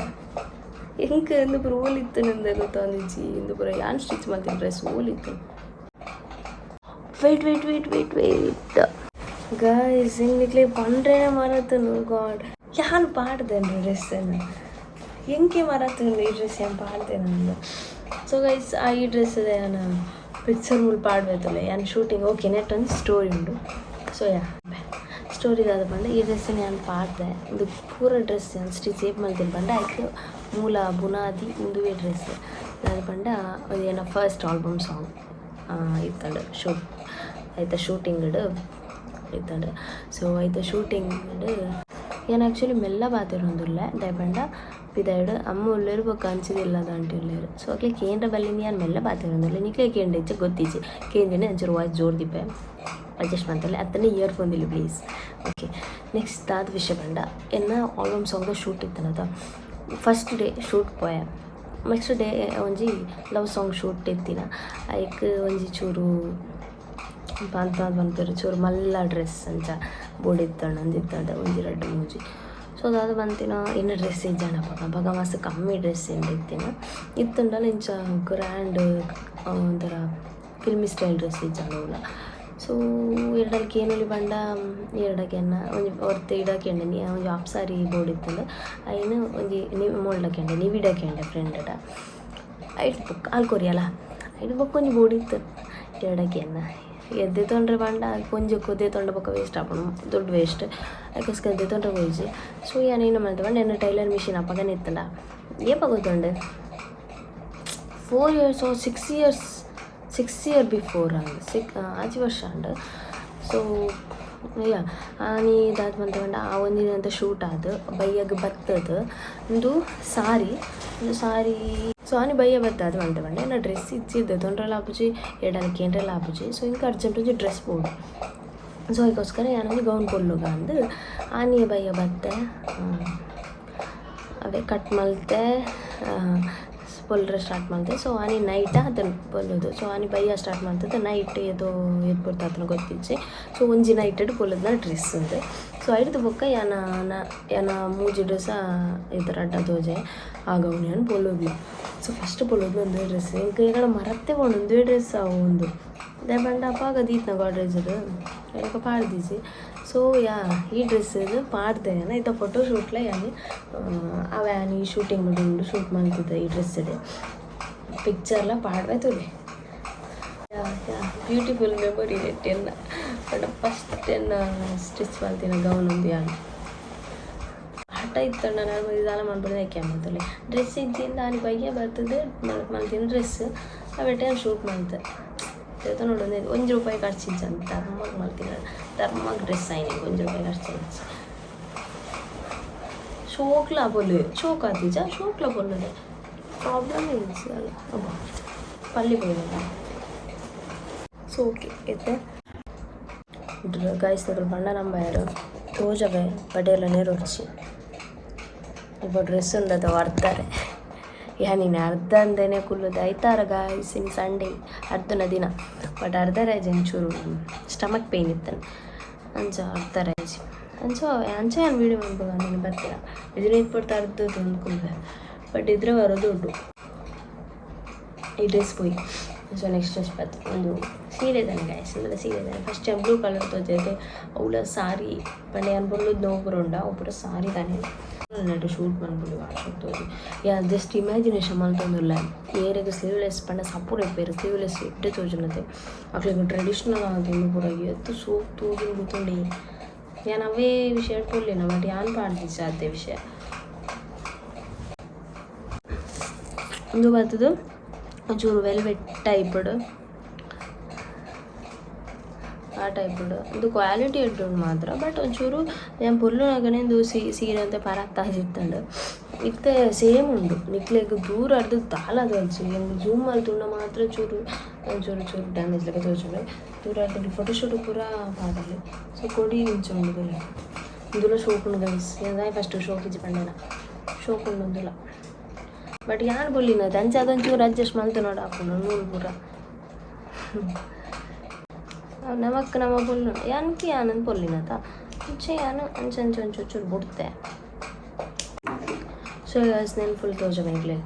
ಎಂಕ್ ಇಂದು ಪೂರ ಓಲಿತ್ತುಂದು ಗೊತ್ತೊಂದಿಜ್ಜಿ. ಇಂದು ಪೂರ ಯಾನ್ ಸ್ಟಿಚ್ ಮಲ್ತಿನ dress ಓಲಿತ್ತು? Wait, wait, wait, wait, wait, guys. ನಿಕ್ಲೆ ಪಂಡ್ರೇನೆ ಮರತುಂಡು. ಗಾಡ್, ಯಾನ್ ಪಾಡ್ದೇನು ಡ್ರೆಸ್ಸನ್ನು? ಎಂಕೆ ಮರತುಂಡು ಈ ಡ್ರೆಸ್ ಯಾನ್ ಪಾಡ್ದೇನು? ಸೊ ಗೈಸ್, ಆ ಈ ಡ್ರೆಸ್ ಯಾನ್ ಪಿಕ್ಚರ್ ಮುಲ್ ಪಾಡ್ಬೇತಲ್ಲ ಯಾನ್ ಶೂಟಿಂಗ್. ಓಕೆ, ನೆಟ್ ಒಂದು ಸ್ಟೋರಿ ಉಂಡು. ಸೊ ಯಾ, ಸ್ಟೋರಿ ದಾದ ಪಂಡ, ಈ ಡ್ರೆಸ್ಸನ್ನು ಯಾನ್ ಪಾಡ್ದೆ. ಇಂದು ಪೂರ ಡ್ರೆಸ್ ಯಾನ್ ಸ್ಟಿಚ್ ಏಪ್ ಮಲ್ತಿನ ಪಂಡ, ಐಕ್ ಮೂಲ ಬುನಾದಿ ಉಂದುವೇ ಡ್ರೆಸ್. ದಾದ ಪಂಡ, ಒಂಜಿ ಎನ್ನ ಫಸ್ಟ್ ಆಲ್ಬಮ್ ಸಾಂಗ್ ಇತ್ತಂಡು ಶೂಟ್ ಐತ ಶೂಟಿಂಗ್ಡ್ ಇತ್ತಂಡು. ಸೊ ಐತ ಶೂಟಿಂಗ್ಡ್ ಯಾನ್ ಆ್ಯಕ್ಚುಲಿ ಮೆಲ್ಲ ಪಾತೆರೊಂದುಲ್ಲೆ. ದಾಯೆ ಪಂಡ ಪಿದಾಯ್ಡ್ ಅಮ್ಮ ಉಲ್ಲೆರ್, ಬೊಕ್ಕ ಅಂಚಿದಿಲ್ಲದ ಆಂಟಿ ಉಲ್ಲೆರ್. ಸೊ ಅಕ್ಲೆ ಕೇಂದ್ರ ಬಲ್ಲಿಂದ ಯಾನ್ ಮೆಲ್ಲ ಪಾತೆರೊಂದುಲ್ಲೆ. ನಿಕ್ಲೆ ಕೇಂಡ ಇಜ್ಜ ಗೊತ್ತಿಜ್ಜಿ. ಕೇಂಜನೆ ಒಂಚೂರು ವಾಯ್ಸ್ ಜೋರು ದಿಪ್ಪೆ, ಅಡ್ಜಸ್ಟ್ ಮಂತೊಲ್ಲೆ. ಅತ್ತಂಡ ಇಯರ್ಫೋನ್ ದಿಲೆ ಪ್ಲೀಸ್. ಓಕೆ, ನೆಕ್ಸ್ಟ್ ದಾದ ವಿಷಯ ಪಂಡ, ಎನ್ನ ಆಲ್ಬಮ್ ಸಾಂಗ್ದ ಶೂಟ್ ಇತ್ತನದ. ಫಸ್ಟ್ ಡೇ ಶೂಟ್ ಪೋಯೆ. ನೆಕ್ಸ್ಟ್ ಡೇ ಒಂಜಿ ಲವ್ ಸಾಂಗ್ ಶೂಟ್ ಇತ್ತಿನ. ಐಕ್ ಒಂಜಿ ಚೂರು ಪಂತ ಪನ್ಪೆರ್, ಚೂರು ಮಲ್ಲ ಡ್ರೆಸ್ ಅಂಚ ಬೋಡಿತ್ತಂಡ ಅಂದಿತ್ತಂಡ, ಒಂಜಿ ರಡ್ಡ್ ಮೂಜಿ. ಸೊ ದಾದ ಪಂತಿನ, ಎನ್ನ ಡ್ರೆಸ್ ಇಜ್ಜಾಂಡ ಅಪಗ ಅಪಗ ಮಸ್ತ್ ಕಮ್ಮಿ ಡ್ರೆಸ್ ಇಂದ ಇತ್ತಿನ. ಇತ್ತುಂಡಲ ಇಂಚ ಗ್ರ್ಯಾಂಡ್ ಒಂಥರ ಫಿಲ್ಮಿ ಸ್ಟೈಲ್ ಡ್ರೆಸ್ ಇಜ್ಜಾಂಡ ಓಲ. ಸೊ ಎರಡಲ್ಲಿ ಕೇನೊಲಿ ಪಂಡ, ಎರಡಕ್ಕೆನ್ನ ಒಂಜಿ ಒರ್ತೆ ಇಡಕೆಂಡ ಒಂಜಿ ಹಾಫ್ ಸಾರಿ ಬೋಡಿತ್ತಂಡ. ಐನ್ ಒಂಜಿ ಮೋಲ್ಡಕೆಂಡ ನಿವಿಡಕೆಂಡ ಫ್ರೆಂಡಡ. ಐಟ್ ಬೊಕ್ಕ ಆಲ್ ಕೊರಿಯಲ್ಲ. ಐಟ್ ಬೊಕ್ಕ ಒಂಜಿ ಬೋಡಿತ್ತು ಎರಡಕ್ಕೆನ್ನ ಎದ್ದೆ ತೊಂಡ್ರೆ ಪಂಡ, ಒಂಜಿ ದೆತೊಂಡ ಬೊಕ್ಕ ವೇಸ್ಟ್ ಆಪುಂಡು, ದುಡ್ಡು ವೇಸ್ಟ್. ಅದಕ್ಕೋಸ್ಕರ ದೆತೊಂಡ್ರೆ ಪೋಯಿಜಿ. ಸೊ ಯಾನ್ ಏನ ಮಲ್ತೆ ಪಂಡ, ಎನ್ನ tailor machine ಅಪಗನೆ ಇತ್ತಂಡ. ಏಪ ಗೊತ್ತುಂಡು, 4 years, 6 years, 6 year before ಅಂದ್, ಸಿಕ್ ಆಜಿ ವರ್ಷ ಅಂಡ್. ಸೊ ಯಾ, ಆನಿ ದಾದ ಪಂತ ಪಂಡ, ಆ ಒಂದಿನ ಅಂತ ಶೂಟ್ ಆದ್ ಬಯ್ಯಗ್ ಬತ್ತದ. ಉಂದು ಸಾರಿ, ಉಂದು ಸಾರಿ. ಸೊ ಆನಿ ಬಯ್ಯ ಬತ್ತದ ಮಂತೆ ಪಂಡ, ಎನ್ನ ಡ್ರೆಸ್ ಇಜ್ಜಿ, ದೆತೊಂಡ್ರೆಲ ಆಪುಜಿ, ಎಡಲ್ ಕೇಂಡ್ರೆಲ ಆಪುಜಿ. ಸೊ ಇಂಕ್ ಅರ್ಜೆಂಟ್ ಒಂಜಿ ಡ್ರೆಸ್ ಬೋಡು. ಸೊ ಅದಕ್ಕೋಸ್ಕರ ಯಾನೊಂಜಿ ಗೌನ್ ಕೊಲ್ಲುಗ ಅಂದ್ ಆನಿ ಬಯ್ಯ ಬತ್ತೆ. ಅವೇ ಕಟ್ ಮಲ್ತೆ, ಪೊಲ್ರೆ ಸ್ಟಾರ್ಟ್ ಮಲ್ತೆ. ಸೊ ಆನಿ ನೈಟ್ ಅದನ್ನು ಪೊಲ್ಲುದು. ಸೊ ಆನಿ ಬಯ್ಯ ಸ್ಟಾರ್ಟ್ ಮಲ್ತದ, ನೈಟ್ ಏತೋ ಏತ್ ಪೊರ್ತು ಗೊತ್ತಿಜ್ಜಿ. ಸೊ ಒಂಜಿ ನೈಟೆಡ್ ಪೊಲ್ಲುದ್ನ ಡ್ರೆಸ್ ಉಂದು. ಸೊ ಐಡ್ದ್ ಬೊಕ್ಕ ಯಾನ ಯಾನ ಮೂಜಿ ಡ್ರೆಸ್ ಈ ಥರ ಅಡ್ಡ ತೋಜೆ. ಆ ಗೌನ್ ಯಾನ್ ಪೊಲ್ಲುದ್ಲ. ಸೊ ಫಸ್ಟ್ ಪೊಲ್ಲುದ್ನ ಒಂದೇ ಡ್ರೆಸ್. ಎಂಕ್ ಏಕಡ ಮರತ್ತೆ ಪೋಂಡು ಒಂದೇ ಡ್ರೆಸ್ ಅವು ಉಂದು. ದಾಯೆ ಪಂಡ ಅಪಾಗ ದೀತ್ನ ಗೋಡ್ರೇಜ್ ಬೊಕ ಪಾಡ್ದಿಜಿ. ಸೊ ಯಾ, ಈ ಡ್ರೆಸ್ ಪಾಡ್ದೆ ಯಾನ್. ಐತ ಫೋಟೋ ಶೂಟ್ಲ ಯಾನ್ ಅವೆ ಆನಿ ಶೂಟಿಂಗ್ ಉಂಡು, ಶೂಟ್ ಮಲ್ತಿದ್ದೆ. ಈ ಡ್ರೆಸ್ ಪಿಕ್ಚರ್ಲ ಪಾಡ್ವೆ ತೂಲೆ. ಯಾ ಯಾ, ಬ್ಯೂಟಿಫುಲ್ ಮೆಮೊರಿ ನೆಟ್ ಎನ್ನ. ಬಟ್ ಫಸ್ಟ್ ಎನ್ನ ಸ್ಟಿಚ್ ಮಲ್ತಿನ ಗೌನ್ ಉಂದು. ಯಾನ್ ಹಠ ಇತ್ತಂಡ ನಾನು ದಾಲ ಮಲ್ಪುನ ಯಾಕೆ ಮಲ್ತೊಲಿ. ಡ್ರೆಸ್ ಇಜ್ಜಿಂದ ಆನಿ ಬಯ್ಯ ಬರ್ತದೆ ಮಲ್ತಿನ ಡ್ರೆಸ್ ಅವೆಟ್ ಯಾನ್ ಶೂಟ್ ಮಲ್ತೆ. ನೋಡು, ಒಂದೇ 1 ರೂಪಾಯಿ ಖರ್ಚಿಜ್ಜಂತ ಧರ್ಮಗ್ ಮಲ್ತಿನ. ಧರ್ಮಗ್ ಡ್ರೆಸ್ ಆಯ್ನಿ, 1 ರೂಪಾಯಿ ಖರ್ಚಿಜ್ಜಿ. ಶೋಕ್ಲ ಪೊಲ್ಲು, ಶೋಕ್ ಆತಿಜ, ಶೋಕ್ಲ ಪೊಲ್ಲುದೆ. ಪ್ರಾಬ್ಲಮ್ ಇಜ್ಜಿ ಅಲ್ಲ. ಅಬ್ಬಾ, ಪಲ್ಲಿ ಪೋಯಿನಲ್ಲ. ಸೊ ಓಕೆ, ಇತ್ತೆ ಗೈಸ್, ನಿಕುಲು ಪಂಡ ನಂಬಯರು, ತೋಜವೆ ಬಡೆಲ್ಲ ನೇರೊಡ್ಚಿ. ಒಬ್ಬ ಡ್ರೆಸ್ ಉಂಡದ ಅರ್ಧರೆ. ಯಾನಿನ ಅರ್ಧ ಅಂದೇನೆ ಕುಲ್ಲುದು. ಐತಾರ ಗಾಯ್ಸ್, ಇನ್ ಸಂಡೇ ಅರ್ಧನ ದಿನ. ಬಟ್ ಅರ್ಧ ರಜೆ, ಒಂಚೂರು ಸ್ಟಮಕ್ ಪೇಯ್ನ್ ಇತ್ತನ, ಅಂಚ ಅರ್ಧ ರಜೆ. ಅಂಚ ಅಂಚ ಯಾನ್ ವೀಡಿಯೋ ಮನ್ಪುಗ ನೀನು ಬರ್ತೀರ ಇದನ್ನ ಪೊರ್ತು ಅರ್ಧ ಒಂದು ಕುಲ್ವೆ. ಬಟ್ ಇದ್ರೆ ಬರೋದು ಉಂಟು ಈ ಡ್ರೆಸ್ ಪೋಯಿ. ಸೊ ನೆಕ್ಸ್ಟ್ ಡ್ರೆಸ್ ಬತ್ತು. ಒಂದು ಸೀರೆ ತಾನೆ ಗಾಯ್ಸ್, ಇಂದಲ ಸೀರೆ ತಾನೆ. ಫಸ್ಟ್ ಬ್ಲೂ ಕಲರ್ ತೋಜೆದೆ. ಅವ್ಲ ಸಾರಿ ಪಂಡ ಯಾನ್ ಬೊಲ್ಲುದ್ ನೋಪುರ ಉಂಡ ಅವು ಪೂರ ಸಾರಿ ತಾನೆ. ನೆಟ್ ಶೂಟ್ ಮನ್ಪುಂಡು ವಾಟ್ಸಪ್ ತೋಜಿ. ಯಾ, ಜಸ್ಟ್ ಇಮ್ಯಾಜಿನೇಷನ್ ಮಲ್ತೊಂದುಲ್ಲೆ. ಏರೆಗ್ ಸ್ಲೀವ್ಲೆಸ್ ಪಂಡ ಸಪೋರ್ಟ್ ಇಪ್ಪೆರ್. ಸ್ಲೀವ್ಲೆಸ್ ಎಡ್ಡೆ ತೋಜುನತೆ ಅಕ್ಲೆಗ್. ಟ್ರೆಡಿಷ್ನಲ್ ಆತುಂಡು ಪೂರ, ಏತ್ ಸೋಕ್ ತೋಜುಂಡು ಗೊತ್ತುಂಡೆ. ಯಾನ್ ಅವೇ ವಿಷಯ ಪೊಲ್ಲಿನ, ಬಟ್ ಯಾನ್ ಪಾಡ್ದಿಜ್ಜಿ ಅದೇ ವಿಷಯ. ಉಂದು ಬತ್ತುದು ಒಂಚೂರು ವೆಲ್ವೆಟ್ ಟೈಪ್ಡ್. ಆ ಟೈಪ್ ಉಂದು ಕ್ವಾಲಿಟಿ ಎಡ್ಡೆ ಉಂಡು ಮಾತ್ರ ಬಟ್ ಒಂಚೂರು ಯಾನ್ ಪೊಲ್ಲುನಗನೆ ಇಂದು ಸೀರೆ ಅಂತ ಪರತ್ತಾದಿತ್ತಂಡು ಇತ್ತೆ ಸೇಮ್ ಉಂಡು ನಿಕ್ಲೆಗ್ ದೂರ ಅರ್ದು ದಾಲ ತೋಜಿ ಜೂಮ್ ಮಲ್ತುಂಡ ಮಾತ್ರ ಚೂರು ಚೂರು ಚೂರು ಡ್ಯಾಮೇಜ್ ಲೆಕ್ಕ ತೋಜುಂಡು ದೂರ ಅರ್ದು ಫೋಟೋಶೂಟ್ ಪೂರ ಪಾಡೊಲಿ ಸೊ ಕೊಡಿ ಇಂಚ ಉಂಡು ತೂಲೆ ಇಂದುಲ ಶೋಕುಂಡು ಗೈಸ್ ದಾಯೆ ಫಸ್ಟ್ ಶೋಕ್ ಇಜ್ಜಿ ಪಂಡೆನ ಶೋಕುಂಡು ಉಂದುಲ ಬಟ್ ಯಾನ್ ಬೊಲ್ಲಿನ ಅಂಚಾದ್ ಒಂಚೂರು ಅಡ್ಜಸ್ಟ್ ಮಲ್ತುನೋಡು ಆಪುಂಡು ನೂಲು ಪೂರ ನಮಕ್ ನಮ ಪೊಲ್ಲು ಯಾನ್ಕ್ ಯಾನ್ ಪೊಲ್ಲಿನತ ಅಂಚ ಯಾನ್ ಅಂಚ ಅಂಚ ಒಂಚೂರು ಚೂರು ಬುಡ್ತೆ. ಸೊ ಗೈಸ್ ನೆನ್ ಫುಲ್ ತೋಜವೆ ಎಂಕ್ಲೆಗ್.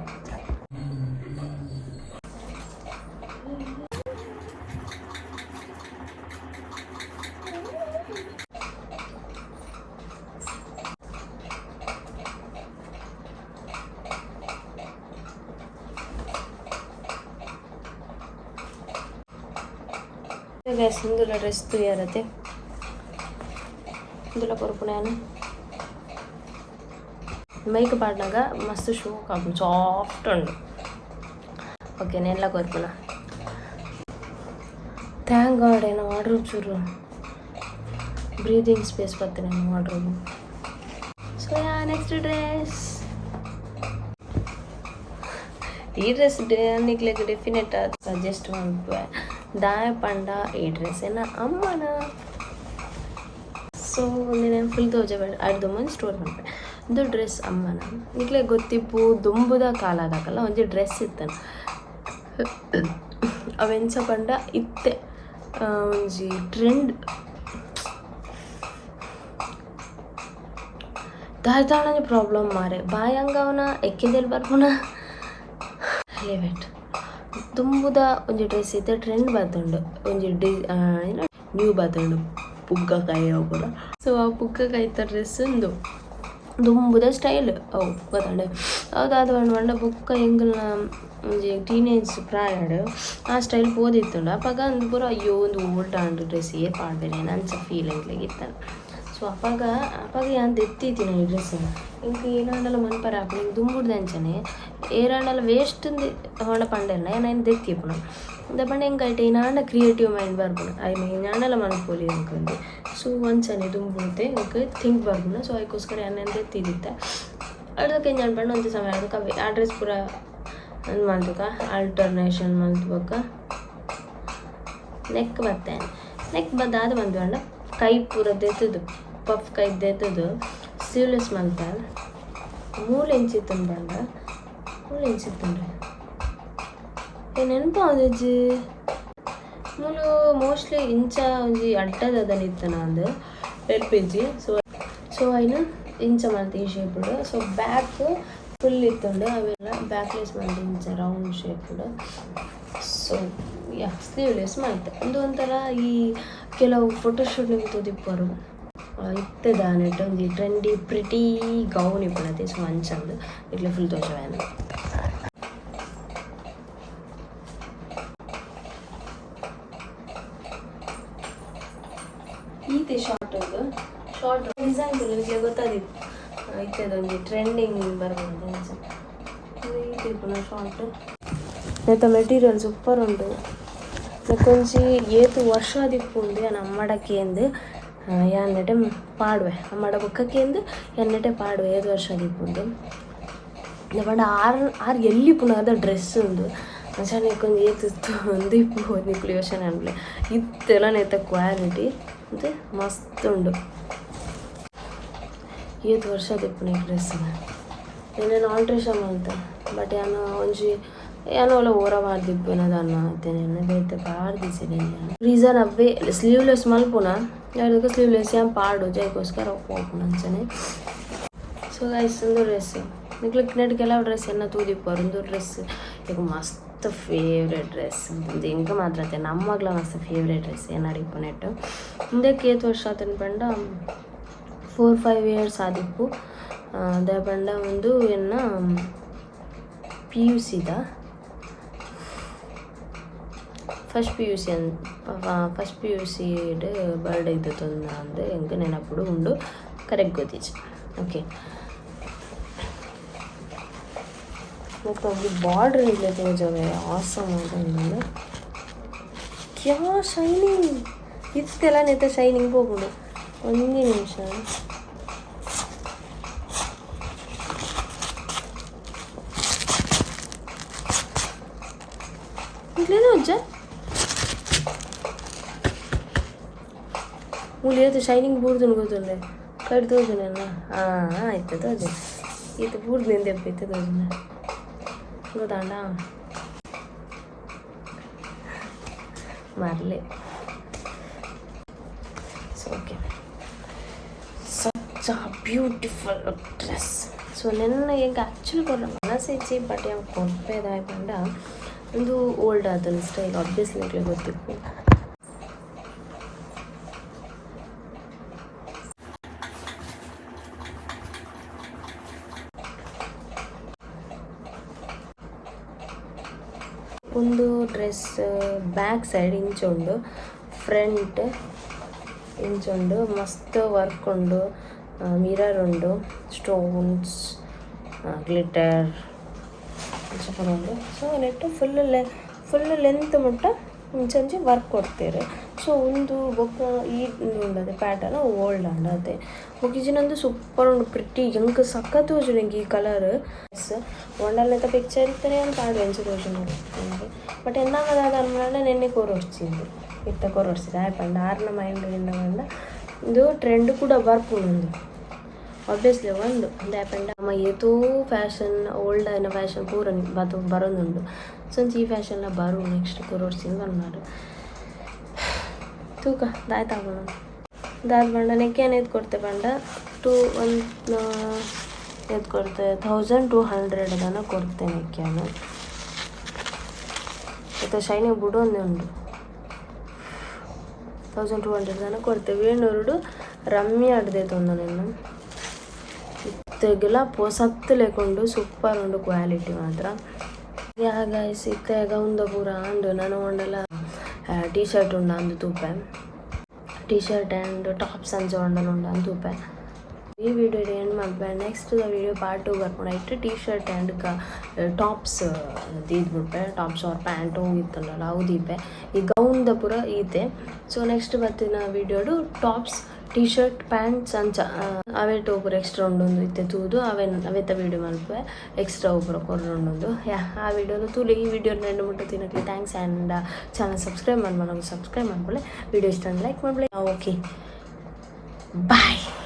ಗೈಸ್ ಇಂದುಲ ಡ್ರೆಸ್ ತೂಯರತೆ ಇಂದುಲ ಕೊರ್ಪುನ ಯಾನ್ ಮೈಕ್ ಪಾಡ್ನಗ ಮಸ್ತ್ ಶೋಕ್ ಆಪುಂಡು ಸಾಫ್ಟ್ ಉಂಡು. ಓಕೆ ನೆನ್ಲ ಕೊರ್ಪುನ. Thank god ಎನ್ನ ವಾರ್ಡ್ರೋಬ್ ಚೂರು ಬ್ರೀದಿಂಗ್ ಸ್ಪೇಸ್ ಬತ್ತಿನ wardrobe. So yeah next dress ಈ ಡ್ರೆಸ್ ನಿಕ್ಲೆಗ್ ಡೆಫಿನೆಟ್ ಆದ್ ಸಜೆಸ್ಟ್ ಮನ್ಪುವೆ ದಾಯೆ ಪಂಡ ಈ ಡ್ರೆಸ್ ಎನ್ನ ಅಮ್ಮನ. ಸೊ ಉಂದೆನ್ ಫುಲ್ ತೋಜಬೇಡ ಅರ್ಧ ಮಂಜಿ ಸ್ಟೋರ್ ಮನ್ಪೆ. ಉಂದು ಡ್ರೆಸ್ ಅಮ್ಮನ. ನಿಕ್ಲೆಗ್ ಗೊತ್ತಿಪ್ಪು ದುಂಬುದ ಕಾಲದಕಲ್ಲ ಒಂಜಿ ಡ್ರೆಸ್ ಇತ್ತನ ಅವೆಂಚ ಪಂಡ ಇತ್ತೆ ಒಂಜಿ ಟ್ರೆಂಡ್ ದಾಯ್ತಾಳನೆ ಪ್ರಾಬ್ಲಮ್ ಮಾರೆ ಬಾಯಂಗವನ ಎಕ್ಕೆದೆಲ್ ಬರ್ಪುನ ಲಿವ್. ದುಂಬುದ ಒಂಜಿ ಡ್ರೆಸ್ ಇತ್ತೆ ಟ್ರೆಂಡ್ ಬತ್ತುಂಡು ಒಂಜಿ ಡಿ ನ್ಯೂ ಬತ್ತುಂಡು ಪುಗ್ಗ ಕೈ ಅವು ಪೂರ. ಸೊ ಆ ಪುಗ್ಗ ಕೈತ ಡ್ರೆಸ್ ಉಂದು ದುಂಬುದ ಸ್ಟೈಲ್ ಅವು ಗೊತ್ತಾಂಡ್ ಅವು ದಾದ ಪಂಡ ಬೊಕ್ಕ ಎಂಕಲ್ನ ಒಂಜಿ ಟೀನೇಜ್ ಪ್ರಾಯಡ್ ಆ ಸ್ಟೈಲ್ ಪೋದಿತ್ತುಂಡು ಅಪಗ ಅಂದ್ ಪೂರ ಅಯ್ಯೋ ಉಂದು ಓಲ್ಡ್ ಆಂಡ್ ಡ್ರೆಸ್ ಏರ್ ಪಾಡ್ದೆನೆ ಅಂಚ ಫೀಲ್ ಎಂಕ್ಲೆಗ್ ಇತ್ತಂಡ್. ಸೊ ಅಪಗ ಅಪಗ ಯಾನ್ ದೆತ್ತಿತ್ತಿನ ಈ ಡ್ರೆಸ್ ಎಂಕ್ ಏನಾಂಡಲ ಮನ್ಪರೆ ಆಪುಂಡು ಎಂಕ್ ದುಂಬುಡ್ದು ಅಂಚನೆ ಏರಾಂಡಲ ವೇಸ್ಟ್ ಇಂದ್ ಪಂಡ ಪಂಡೆರ್ನ ಯಾನ್ ಐನ್ ದೆತ್ತಿಪ್ಪುನು ದಾಯೆ ಪಂಡ ಎಂಕ್ ಐಟ್ ಏನಾಂಡ ಕ್ರಿಯೇಟಿವ್ ಮೈಂಡ್ ಬರ್ಪುಂಡು ಐನ್ ಏನಾಂಡಲ ಮನ್ಪೊಲಿ ಎಂಕ್ ಸೊ ಅಂಚನೆ ದುಂಬುಡ್ದೆ ಎಂಕ್ ಥಿಂಕ್ ಬರ್ಪುಂಡು. ಸೊ ಐಕೋಸ್ಕರ ಯಾನ್ ಐನ್ ದೆತ್ತಿದಿತ್ತೆ ಅರ್ಧಕ್ ಎಂಚ ಪಂಡ ಒಂತೆ ಸಮಯ ಆದ್ ಅವೇ ಆ ಡ್ರೆಸ್ ಪೂರ ಉಂದು ಮಲ್ತುಕ ಆಲ್ಟರ್ನೇಷನ್ ಮಲ್ತ್ ಬೊಕ್ಕ ನೆಕ್ ಬತ್ತೆ ನೆಕ್ ದಾದ ಮನ್ಪುವೆ ಪಂಡ ಕೈ ಪೂರ ದೆತ್ತುದು ಪಫ್ ಕೈ ದೆತ್ತುದು ಸ್ಲೀವ್ಲೆಸ್ ಮಲ್ತೆ ಮೂಲು ಎಂಚಿತ್ತುಂಡು ಪಂಡ ಮೂಲು ಎಂಚಿತ್ತುಂಡು ಏ ನೆನಪಾವೊಂದಿಜ್ಜಿ ಮೂಲು ಮೋಸ್ಟ್ಲಿ ಇಂಚ ಒಂಜಿ ಅಡ್ಡದ ಇತ್ತನ ಅಂದ್ ನೆನ್ಪಿಜ್ಜಿ. ಸೊ ಸೊ ಐನ್ ಇಂಚ ಮಲ್ತ್ ಈ ಶೇಪ್ಡ್ ಸೊ ಬ್ಯಾಕ್ ಫುಲ್ ಇತ್ತುಂಡು ಅವೆಲ್ಲ ಬ್ಯಾಕ್ಲೆಸ್ ಮಲ್ತ್ ಇಂಚ round shaped. So yeah sleeveless ಮಲ್ತೆ ಉಂದು ಒಂಥರ ಈ ಕೆಲವು ಫೋಟೋಶೂಟ್ ನಿಮ್ಗೆ ತೂದಿಪ್ಪರು ಇತ್ತೆ ದಾನೆಟ್ ಒಂಜಿ ಟ್ರೆಂಡಿ ಪ್ರಿಟಿ ಗೌನ್ ಇಪ್ಪುನತೆ. ಸೊ ಅಂಚ ಇಟ್ಲೆ ಫುಲ್ ತೋಜವೆ ಈತೆ ಶಾರ್ಟ್ ಉಂಡು ಶಾರ್ಟ್ ಡಿಸೈನ್ ನಿಮಗೆ ಗೊತ್ತಾದಿತ್ತು ಇತ್ತೆದ ಒಂಜಿ ಟ್ರೆಂಡಿಂಗ್ ಬರ್ಪುಂಡು ಅಂಚ ಈತ್ ಇಪ್ಪುನ ಶಾರ್ಟ್ ನೆತ್ತ ಮೆಟೀರಿಯಲ್ ಸೂಪರ್ ಉಂಡು ನೆಕ್ಕೊಂಜಿ ಏತ್ ವರ್ಷ ಆದಿಪ್ಪುಂಡು ಯಾನ್ ಅಮ್ಮಡ ಕೇಂದ್ ಯಾನ್ ನೆಟೆ ಪಾಡುವೆ ಅಮ್ಮಡ ಬೊಕ್ಕ ಕೇಂದ್ ಯಾನ್ ನೆಟೆ ಪಾಡುವೆ ಏತ್ ವರ್ಷ ಆದಿಪ್ಪುಂಡು ಪಂಡ ಆರ್ ಆರ್ ಎಲ್ಲಿ ಇಪ್ಪುನಗದ ಡ್ರೆಸ್ ಉಂಡು ಅಂಚನೆ ನೆಕ್ಕೊಂಜಿ ಏತ್ ಉಂದು ಇಪ್ಪು ನಿಕುಲು ಯೋಚನೆ ಮನ್ಪುಲೆ ಇತ್ತೆಲ ನೆತ್ತ ಕ್ವಾಲಿಟಿ ಅಂತೆ ಮಸ್ತ್ ಉಂಡು ಏತ್ ವರ್ಷ ಆದಿಪ್ಪುನ ಈ ಡ್ರೆಸ್ ಎನನ್ ಆಲ್ಟ್ರೇಷನ್ ಮಲ್ತೆ ಬಟ್ ಯಾನ್ ಒಂಜಿ ಯಾನ್ ಓಲ ಒರ ಪಾಡ್ದಿಪ್ಪುನ ದಾನ್ನ ಇತ್ತೆ ಬೇತೆ ಪಾಡ್ದಿಜ್ಜಿ ರೀಸನ್ ಅವ್ವೆ ಸ್ಲೀವ್ಲೆಸ್ ಮಲ್ಪುನ ಅದಕ್ಕೆ ಸ್ಲೀವ್ಲೆಸ್ ಯಾನ್ ಪಾಡುಜಿ ಐಕೋಸ್ಕರ ಪೋಪುನ ಅಂಚನೆ. ಸೊ ಗೈಸ್ ಉಂದು ಡ್ರೆಸ್ ನಿಕ್ಲೆಗ್ ನೆಟ್ ಕೆಲವು ಡ್ರೆಸ್ ಎನ್ನ ತೂದಿಪ್ಪರ್ ಉಂದು ಡ್ರೆಸ್ ಎಂಕ್ ಮಸ್ತ್ ಫೇವ್ರೇಟ್ ಡ್ರೆಸ್ ಉಂದು ಎಂಕ್ ಮಾತ್ರ ಅತ್ತೆ ನಮ್ಮಗ್ಲ ಮಸ್ತ್ ಫೇವ್ರೇಟ್ ಡ್ರೆಸ್ ಏನಾರು ಇಪ್ಪುನೆಟ್ ಉಂದೆಕ್ ಏತ್ ವರ್ಷ ಆತುಂಡು ಪಂಡ 4-5 ಇಯರ್ಸ್ ಆದಿಪ್ಪು ದಾಯೆ ಪಂಡ ಉಂದು ಎನ್ನ ಪಿಯುಸಿದ ಫಸ್ಟ್ ಪಿಯುಸಿ ಫಸ್ಟ್ ಪಿಯುಸಿಡ್ ಬರ್ಡೇ ಇತ್ತೊಂದು ಅಂದ್ ಎಂಕ್ ನೆನಪುಡು ಉಂಡು ಕರೆಕ್ಟ್ ಗೊತ್ತಿಜ್ಜಿ. ಓಕೆ ಬೊಕ್ಕ ಬಾರ್ಡರ್ ನಿಕ್ಲೆ ತೋಜವೆ ಆಸಮ್ ಆತುಂಡು ಕ್ಯಾ ಶೈನಿಂಗ್. ಇತ್ತೆಲ ನೆತ್ತ ಶೈನಿಂಗ್ ಪೋಪುಂಡು. ಒಂಜಿ ನಿಮಿಷ. ನಿಕ್ಲೇನ ಒಂಜ ಮೂಲು ಏತ್ ಶೈನಿಂಗ್ ಬೂರ್ದುಂಡು ಗೊತ್ತುಂಡೆ? ಕಡ್ ತೋಜುಂಡಲ್ಲ? ಹಾಂ, ಇತ್ತೆ ತೋಜು. ಇತ್ತೆ ಬೂರ್ದು ನಿಂದೆಪ್ಪ. ಇತ್ತೆ ತೋಜುಂಡೆ, ಗೊತ್ತಾಂಡ ಮರ್ಲೆ. So okay, such a beautiful dress. So ನೆನ್ನ ಎಂಕ್ ಆ್ಯಕ್ಚುಲಿ ಕೊರ್ರ ಮನಸ್ಸಿಜ್ಜಿ, ಬಟ್ ಯಾನ್ ಕೊರ್ಪೆ. ದಾಯೆ ಪಂಡ ಉಂದು ಓಲ್ಡ್ ಆತುಂಡು ಸ್ಟೈಲ್, ಆಬ್ವಿಯಸ್ಲಿ ನಿಕ್ಲೆಗ್ ಗೊತ್ತಿಪ್ಪು. ಉಂದು ಡ್ರೆಸ್ ಬ್ಯಾಕ್ ಸೈಡ್ ಇಂಚ ಉಂಡು, ಫ್ರಂಟ್ ಇಂಚ ಉಂಡು. ಮಸ್ತ್ ವರ್ಕ್ ಉಂಡು, ಮಿರರ್ ಉಂಡು, ಸ್ಟೋನ್ಸ್, ಗ್ಲಿಟರ್ ಅಂಚ ಪೂರ ಉಂಡು. ಸೊ ನೆಟ್ಟ್ ಫುಲ್ ಲೆಂತ್ ಮುಟ್ಟ ಇಂಚ ಒಂಜಿ ವರ್ಕ್ ಕೊರ್ತೆರ್. ಸೊ ಉಂದು ಬೊಕ್ಕ ಈ ಉಂದು ಉಂಡತೆ ಪ್ಯಾಟರ್ನ್ ಓಲ್ಡ್ ಆಂಡ್ ಅತೆ. ಬೊಕ ಇಜಿನಂದು ಸೂಪರ್ ಉಂಡು, ಪ್ರಿಟ್ಟಿ. ಎಂಕ್ ಸಖತ್ ತೋಜುಂಡು ಎಂಕ್ ಈ ಕಲರ್. ಒಂಡಲ ನೆತ್ತ ಪಿಕ್ಚರ್ ಇತ್ತನೆ ಯಾನ್ ಪಾಡುವೆ ಎಂಚ ತೋಜುಂಡು. ಬಟ್ ಎನ್ನ ದಾದ ಪಂಡ ನೆನ್ನೆ ಕೊರೊಡ್ಚಿ, ಇತ್ತೆ ಕೊರೊಡ್ಚಿ. ದಾಯೆ ಪಂಡ ಆರ್ನ ಮೈಂಡ್ ಎಂಡ ಪಂಡ ಉಂದು ಟ್ರೆಂಡ್ ಕೂಡ ಬರ್ಪುಂಡು ಉಂದು ಆಬ್ವಿಯಸ್ಲಿ ಒಂದು. ದಾಯೆ ಪಂಡ ನಮ ಏತೋ ಫ್ಯಾಷನ್, ಓಲ್ಡ್ ಆಯಿನ ಫ್ಯಾಷನ್ ಪೂರ ಬತ್ತು ಬರೊಂದುಂಡು. ಸೊ ಒಂಜಿ ಈ ಫ್ಯಾಷನ್ಲ ಬರು ನೆಕ್ಸ್ಟ್ ಕೊರೊಡ್ಚಿಂದ್ ಪನ್ನಾರ್. ತೂಕ ದಾಯೆ ಆಪುಂಡು. ದಾದ ಪಂಡ ನೆಕ್ಕೆ ಯಾನ್ ಏತ್ ಕೊರ್ತೆ ಪಂಡ ಟೂ ಒನ್ ಏತ್ ಕೊರ್ತೆ, 1200 ದಾನ ಕೊರ್ತೆ ನೆಕ್ಕೆ ಯಾನ್. ಇತ್ತೆ ಶೈನಿಂಗ್ ಬುಡೊಂದೇ ಉಂಡು. 1200 ದಾನ ಕೊರ್ತೆ. ವೇಣೂರುಡು ರಮ್ಯ ದೆತೊಂದ ನೆನ್ನ. ಇತ್ತೆಗೆಲ ಪೊಸತ್ ಲೆಕ ಉಂಡು, ಸೂಪರ್ ಉಂಡು ಕ್ವಾಲಿಟಿ ಮಾತ್ರ. ಯಾ ಗೈಸ್, ಇತ್ತೆ ಗೌನ್ದ ಪೂರ ಆಂಡ್. ನನ ಓಂಡಲ ಟೀ ಶರ್ಟ್ ಉಂಡು ಅಂದ್ ತೂಪೆ. ಟೀ ಶರ್ಟ್ ಆ್ಯಂಡ್ ಟಾಪ್ಸ್ ಅಂಚ ಓಂಡಲ ಉಂಡು ಅಂದ್ ತೂಪೆ. ಈ ವಿಡಿಯೋ ಎಂಡ್ ಮಲ್ಪೆ. ನೆಕ್ಸ್ಟ್ ದ ವಿಡಿಯೋ ಪಾರ್ಟ್ 2 ಬರ್ಪುಂಡು. ಐಟ್ ಟೀ ಶರ್ಟ್ ಆ್ಯಂಡ್ ಟಾಪ್ಸ್ ದೀದ್ ಬುಡ್ಪೆ. ಟಾಪ್ಸ್ ಆರ್ ಪ್ಯಾಂಟ್ ಇತ್ತುಂಡಲ ಅವು ದೀಪೆ. ಈ ಗೌನ್ದ ಪೂರ ಈತೆ. ಸೊ ನೆಕ್ಸ್ಟ್ ಬತ್ತಿನ ವಿಡಿಯೋಡು ಟಾಪ್ಸ್, ಟೀ ಶರ್ಟ್, ಪ್ಯಾಂಟ್ಸ್ ಅಂಚ ಅವೆಟ್ ಪೂರ ಎಕ್ಸ್ಟ್ರಾ ಉಂಡು. ಇತ್ತೆ ತೂದು ಅವೆನ್ ಅವೆತ ವಿಡಿಯೋ ಮಲ್ಪುವೆ. ಎಕ್ಸ್ಟ್ರಾ ಪೂರ ಕೊರ್ರುಂಡು. ಯಾ, ಆ ವಿಡಿಯೋನು ತೂಲೆ. ಈ ವಿಡಿಯೋ ಎಂಡ್ ಮುಟ್ಟ ತೂಯಿನಕ್ಲೆಗ್ thanks and channel subscribe ಮಲ್ಪುನಕುಲು ಸಬ್ಸ್ಕ್ರೈಬ್ ಮಲ್ಪುಲೆ. ವಿಡಿಯೋ ಇಷ್ಟ ಲೈಕ್ ಮಲ್ಪುಲೆ. Okay, bye.